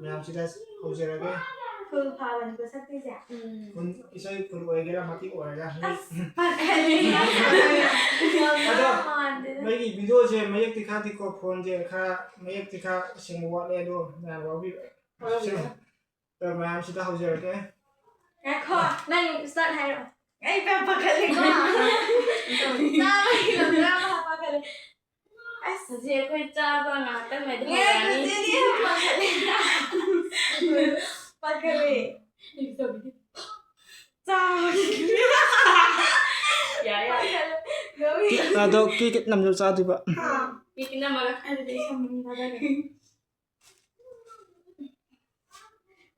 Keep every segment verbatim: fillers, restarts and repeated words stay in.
ꯃꯌꯥꯝꯁꯤꯗ ꯍꯧꯖꯔꯒꯦ꯫ ꯐꯨꯜ ꯐꯥꯕꯅꯤꯀꯣ ꯁꯛꯇꯤꯁꯦ꯫ ꯐꯨꯜ, ꯏꯁꯩ ꯐꯨꯜ ꯑꯣꯏꯒꯦꯔꯥ ꯃꯇꯦꯛ ꯑꯣꯏꯒꯦꯔꯥ꯫ ꯑꯁ ꯐꯖꯩꯌꯦ꯫ ꯌꯥꯝ ꯑꯗꯣ ꯃꯥꯟꯗꯦꯗ꯫ ꯃꯩꯒꯤ ꯚꯤꯗꯤꯑꯣꯁꯦ ꯃꯌꯦꯛꯇꯤ ꯈꯔꯗꯤꯀꯣ, ꯐꯣꯟꯁꯦ ꯈꯔ ꯃꯌꯦꯛꯇꯤ ꯈꯔ ꯁꯦꯡꯕ ꯋꯥꯠꯂꯦ, ꯑꯗꯣ ꯃꯌꯥꯝ ꯋꯥꯕꯤ-, ꯑꯗꯣ ꯃꯌꯥꯝꯁꯤꯗ ꯍꯧꯖꯔꯒꯦ꯫ ꯉꯥꯏꯈꯣ, ꯅꯪ ꯁ꯭ꯇꯥꯔꯠ ꯍꯥꯏꯔꯣ꯫ ꯑꯩ ꯌꯥꯝ ꯄꯥꯈꯠꯂꯦꯀꯣ꯫ ꯆꯥꯕꯒꯤ ꯂꯝꯗ ꯌꯥꯝ ꯄꯥꯈꯠꯂꯦ꯫ ꯑꯁ ꯍꯧꯖꯤꯛ ꯑꯩꯈꯣꯏ ꯆꯥꯕ ꯉꯥꯏꯍꯥꯛꯇꯪ ꯂꯩꯗꯤ ꯉꯥꯏꯈꯣ, ꯍꯧꯔꯛꯑꯅꯤ꯫ ꯆꯦꯗꯤ ꯌꯥꯝ ꯄꯥꯈꯠꯂꯦ꯫ ꯄꯥꯈꯠꯂꯦ꯫ ꯆꯥꯕꯒꯤ ꯌꯥꯔꯦ ꯌꯥꯔꯦ꯫ ꯄꯥꯈꯠꯂꯦ꯫ ꯂꯧꯏ꯫ ꯑꯗꯣ ꯀꯦꯛ ꯅꯝꯖꯜ ꯆꯥꯗꯣꯏꯕ꯫ ꯑꯥ꯫ ꯀꯦꯛ ꯅꯝꯃꯒ ꯑꯗꯨꯗꯤ ꯑꯩ ꯁꯝꯕꯨꯝ ꯊꯥꯗꯒꯦ꯫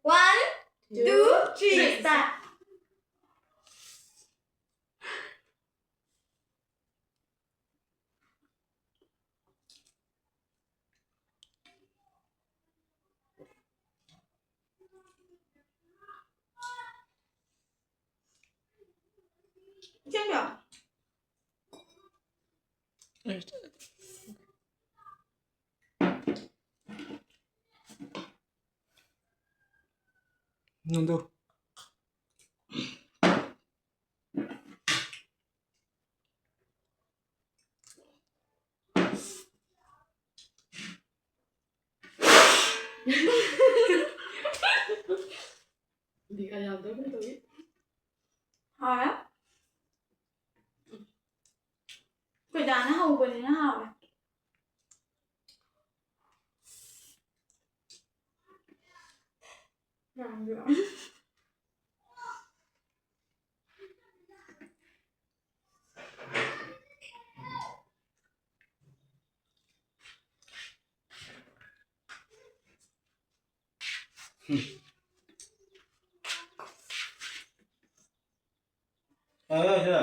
One, two, three, start. ꯏꯆꯝꯗꯣ꯫ ꯅꯪꯗꯣ꯫ ꯕꯤꯀꯥ ꯌꯥꯎꯗꯕꯒꯨꯝ ꯇꯧꯏ꯫ ꯍꯥꯎꯋꯦ꯫ ꯑꯩꯈꯣꯏ ꯗꯥꯅ ꯍꯧꯕꯅꯤꯅ ꯍꯥꯎꯋꯦ꯫ ꯍꯣꯏ ꯍꯣꯏ ꯁꯤꯗ꯫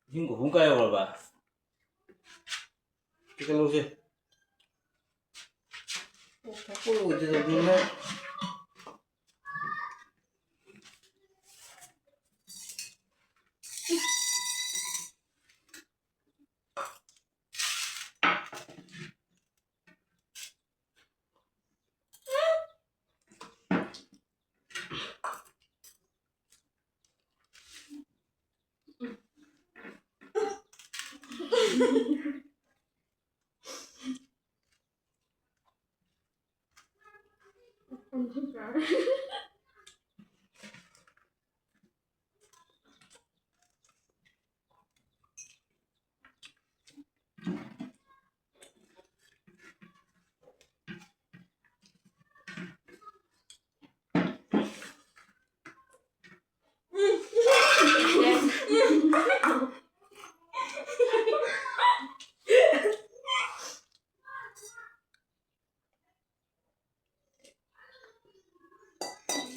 ꯏꯁꯤꯡ ꯀꯣꯔꯐꯨ ꯀꯥꯏ ꯌꯧꯔꯕ? ꯆꯤꯛꯀꯟ ꯂꯧꯁꯦ꯫ ꯑꯣ, ꯊꯛꯄ ꯂꯣꯏꯗ꯭ꯔꯤꯕꯅꯤꯅ꯫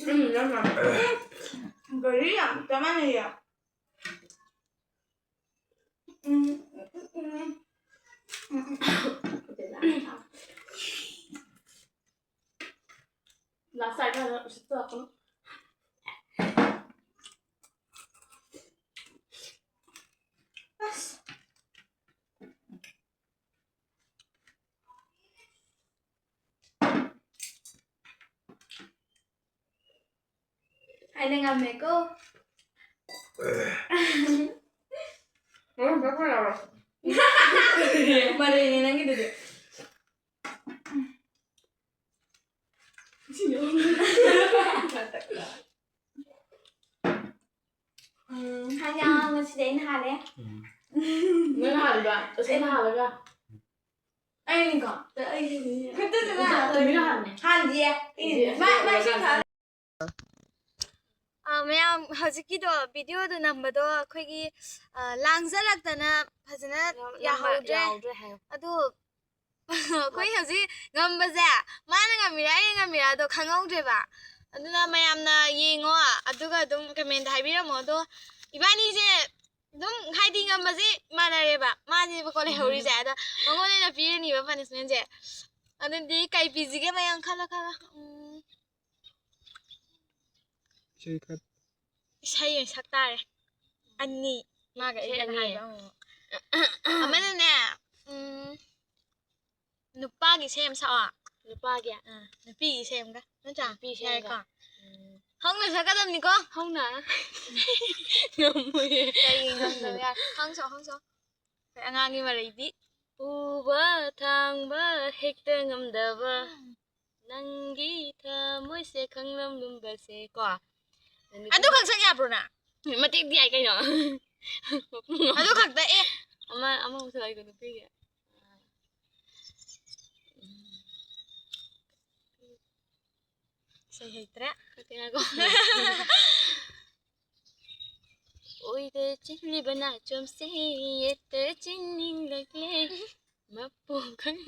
ꯎꯝ, ꯌꯥꯝ ꯌꯥꯝ꯫ ꯒꯥꯔꯤ ꯌꯥꯝ ꯆꯥꯃꯟꯅꯩꯌꯦ꯫ ꯎꯝ, ꯎꯝ, ꯎꯝ, ꯎꯝ꯫ ꯂꯥꯁ ꯇꯥꯏꯝ ꯎꯁꯤꯠꯇꯣ ꯂꯥꯛꯀꯅꯨ꯫ ꯑꯁ꯫ ꯑꯩꯅ ꯉꯝꯃꯦꯀꯣ꯫ ꯃꯔꯩꯅꯦ ꯅꯪꯒꯤꯗꯨꯗꯤ꯫ ꯎꯝ, ꯍꯥꯏꯅ ꯉꯁꯤꯗꯤ ꯑꯩꯅ ꯍꯥꯜꯂꯦ꯫ ꯎꯝ꯫ ꯅꯪꯅ ꯍꯥꯜꯂꯤꯕ? ꯑꯁ, ꯑꯩꯅ ꯍꯥꯜꯂꯒ꯫ ꯑꯩꯅꯤꯀꯣ? ꯑꯩꯒꯤꯅꯤ꯫ ꯈꯨꯠꯇꯨꯗꯅ꯫ ꯇꯨꯃꯤꯟꯅ ꯍꯥꯜꯂꯦ꯫ ꯍꯥꯟꯗꯤꯌꯦ꯫ ꯏꯗꯤ ꯃꯥ-, ꯃꯥ ꯏꯁꯤꯡ ꯊꯥ-, ꯑ, ꯃꯌꯥꯝ, ꯍꯧꯖꯤꯛꯀꯤꯗꯣ, ꯚꯤꯗꯤꯑꯣꯗꯣ ꯅꯝꯕꯗꯣ ꯑꯩꯈꯣꯏꯒꯤ, ꯑ, ꯂꯥꯡꯖꯜꯂꯛꯇꯅ ꯐꯖꯅ ꯌꯥꯝ ꯅꯝꯕ ꯌꯥꯍꯧꯗ꯭ꯔꯦ꯫ ꯌꯥꯍꯧꯗ꯭ꯔꯦ ꯍꯥꯏꯌꯣ꯫ ꯑꯗꯨ ꯑꯩꯈꯣꯏ ꯍꯧꯖꯤꯛ ꯉꯝꯕꯁꯦ ꯃꯥꯅ ꯉꯝꯃꯤꯔꯥ ꯑꯩꯅ ꯉꯝꯃꯤꯔꯥꯗꯣ ꯈꯪꯍꯧꯗ꯭ꯔꯦꯕ꯫ ꯑꯗꯨꯅ ꯃꯌꯥꯝꯅ ꯌꯦꯡꯉꯣ, ꯑꯗꯨꯒ ꯑꯗꯨꯝ ꯀꯃꯦꯟꯗ ꯍꯥꯏꯕꯤꯔꯝꯃꯣ꯫ ꯑꯗꯣ ꯏꯕꯥꯅꯤꯁꯦ ꯑꯗꯨꯝ ꯍꯥꯏꯗꯤ ꯉꯝꯕꯁꯦ ꯃꯥꯟꯅꯔꯦꯕ, ꯃꯥꯅꯦꯕꯀꯣ ꯂꯩꯍꯧꯔꯤꯁꯦ꯫ ꯑꯗ ꯃꯉꯣꯟꯗ ꯑꯣꯏꯅ ꯄꯤꯔꯅꯤꯕ ꯄꯅꯤꯁꯃꯦꯟꯁꯦ꯫ ꯑꯗꯨꯗꯤ ꯀꯩ ꯄꯤꯁꯤꯒꯦ ꯃꯌꯥꯝ ꯈꯜꯂ ꯈꯜꯂ? ꯎꯝ꯫ ꯏꯁꯩ ꯈꯔ ꯏꯁꯩ ꯑꯣꯏꯅ ꯁꯛ ꯇꯥꯔꯦ꯫ ꯑꯅꯤ꯫ ꯃꯥꯒ ꯏꯁꯩ ꯑꯩꯒꯅ ꯑꯅꯤ꯫ ꯍꯥꯏꯕ ꯑꯃꯨꯛ꯫ ꯑꯃꯅꯅꯦ, ꯎꯝ, ꯅꯨꯄꯥꯒꯤ ꯏꯁꯩ ꯑꯃ ꯁꯛꯑꯣ꯫ ꯅꯨꯄꯥꯒꯤ? ꯑꯥ, ꯅꯨꯄꯤꯒꯤ ꯏꯁꯩ ꯑꯃꯒ꯫ ꯅꯠꯇ꯭ꯔꯥ? ꯅꯨꯄꯤ ꯏꯁꯩ ꯑꯃꯒ꯫ ꯌꯥꯔꯦꯀꯣ? ꯎꯝ꯫ ꯍꯧꯅ ꯁꯛꯀꯗꯕꯅꯤꯀꯣ꯫ ꯍꯧꯅ? ꯉꯝꯃꯣꯏꯌꯦ꯫ ꯀꯩꯒꯤ ꯉꯝꯗꯕ ꯌꯥ-, ꯍꯧꯅ ꯁꯛꯑꯣ, ꯍꯧꯅ ꯁꯛꯑꯣ꯫ ꯑꯩꯈꯣꯏ ꯑꯉꯥꯡꯒꯤ ꯃꯔꯩꯗꯤ꯫ ꯄꯨꯕ ꯊꯥꯡꯕ ꯍꯦꯛꯇ ꯉꯝꯗꯕ, ꯅꯪꯒꯤ ꯊꯃꯣꯏꯁꯦ ꯈꯪꯂꯝ ꯂꯨꯝꯕꯁꯦ ꯀꯣ꯫ ꯑꯗꯨ ꯈꯛ ꯁꯛ ꯌꯥꯕ꯭ꯔꯣ ꯅꯪ? ꯃꯇꯦꯛꯇꯤ ꯌꯥꯏ ꯀꯩꯅꯣ꯫ ꯑꯗꯨ ꯈꯛꯇ ꯑꯦ꯫ ꯑꯃ ꯑꯃ ꯑꯃꯨꯛ ꯁꯛꯂꯛꯑꯒꯦ ꯅꯨꯄꯤꯒꯤ꯫ ꯏꯁꯩ ꯍꯩꯇ꯭ꯔꯦ꯫ ꯈꯛꯇ ꯉꯥꯏꯈꯣ꯫ ꯑꯣꯏꯗ ꯆꯤꯜꯂꯤꯕ ꯅꯥꯆꯣꯝꯁꯦ ꯌꯦꯠꯇ ꯆꯤꯟꯅꯤꯡꯂꯛꯂꯦ꯫ ꯃꯄꯨ ꯈꯪ-,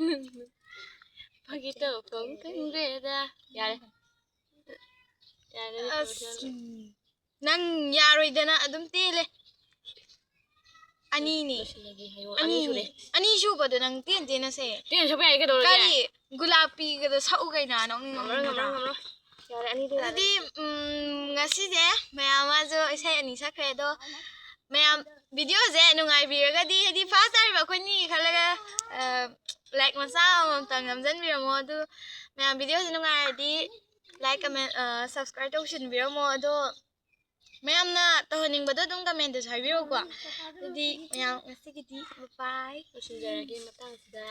ꯐꯥꯒꯤ ꯇꯧꯐꯝ ꯈꯪꯗ꯭ꯔꯦꯗ꯫ ꯌꯥꯔꯦ꯫ ꯌꯥꯔꯦ, ꯑꯁ, ꯎꯝ꯫ ꯅꯪ ꯌꯥꯔꯣꯏꯗꯅ ꯑꯗꯨꯝ ꯇꯦꯜꯂꯦ꯫ ꯑꯅꯤꯅꯤ꯫ ꯂꯣꯏꯁꯤꯜꯂꯒꯦ, ꯍꯥꯏꯌꯣ꯫ ꯑꯅꯤ ꯑꯅꯤꯅꯤ꯫ ꯁꯨꯔꯦ꯫ ꯑꯅꯤꯁꯨꯕꯗꯣ ꯅꯪ ꯇꯦꯟ ꯇꯦꯟꯅ ꯁꯦ꯫ ꯇꯦꯟ ꯁꯛꯄ ꯌꯥꯏ, ꯀꯩꯗꯧꯔꯒꯦ? ꯀꯔꯤ? ꯒꯨꯂꯥꯞꯄꯤꯒꯗꯣ ꯁꯛꯎ ꯀꯩꯅꯣ, ꯅꯣꯛꯅꯤꯡ ꯉꯝꯃꯔꯣꯏ, ꯅꯣꯛꯅꯤꯡꯕꯗꯣ꯫ ꯉꯝꯃꯔꯣꯏ, ꯉꯝꯃꯔꯣꯏ꯫ ꯌꯥꯔꯦ, ꯑꯅꯤꯗꯤ ꯌꯥꯔꯦ꯫ ꯑꯗꯨꯗꯤ, ꯎꯝ, ꯉꯁꯤꯁꯦ ꯃꯌꯥꯝ ꯑꯃꯁꯨ ꯏꯁꯩ ꯑꯅꯤ ꯁꯛꯈ꯭ꯔꯦ, ꯑꯗꯣ ꯃꯌꯥꯝ videoꯁꯦ ꯅꯨꯡꯉꯥꯏꯕꯤꯔꯒꯗꯤ, ꯍꯥꯏꯗꯤ first time ꯑꯩꯈꯣꯏꯅꯤ ꯈꯜꯂꯒ, ꯑ, like ꯃꯆꯥ ꯑꯃꯃꯝꯇꯪ ꯅꯝꯖꯟꯕꯤꯔꯝꯃꯣ꯫ ꯑꯗꯨ ꯃꯌꯥꯝ videoꯁꯦ ꯅꯨꯡꯉꯥꯏꯔꯗꯤ like, comment, ꯑ, subscribe ꯇꯧꯁꯤꯟꯕꯤꯔꯝꯃꯣ꯫ ꯑꯗꯣ ꯃꯌꯥꯝꯅ ꯇꯧꯍꯟꯅꯤꯡꯕꯗꯣ ꯑꯗꯨꯝ commentꯇꯁꯨ ꯍꯥꯏꯕꯤꯔꯛꯎꯀꯣ꯫ ꯑꯗꯨꯗꯤ ꯃꯌꯥꯝ ꯉꯁꯤꯒꯤꯗꯤ bye bye꯫ ꯂꯣꯏꯁꯤꯟꯖꯔꯒꯦ ꯃꯇꯥꯡꯁꯤꯗ꯫